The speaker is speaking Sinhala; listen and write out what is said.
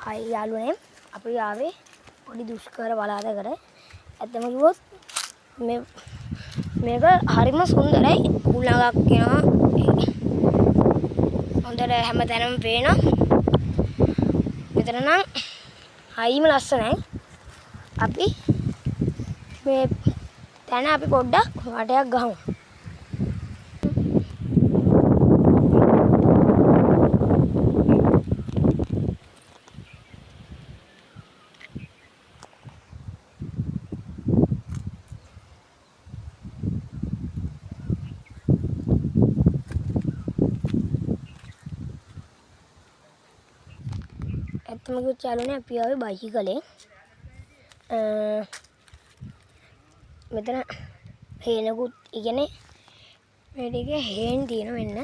හයි යාළුවනේ, අපි ආවේ පොඩි දුෂ්කර පළාතකට. ඇත්තම කිව්වොත් මේක හරිම සුන්දරයි. හුළඟක් එනවා. හොඳට හැම තැනම පේනවා. මෙතන නම් හරිම ලස්සනයි. අපි මේ තැන අපි පොඩ්ඩක් වටයක් ගහමු. ඇත්තම කිව්වොත් යාළුවනේ, අපි ආවේ බයිසිකලෙන්. මෙතන හේනකුත්, ඒ කියන්නේ මේ ටිකේ හේන් තියෙන මෙන්න.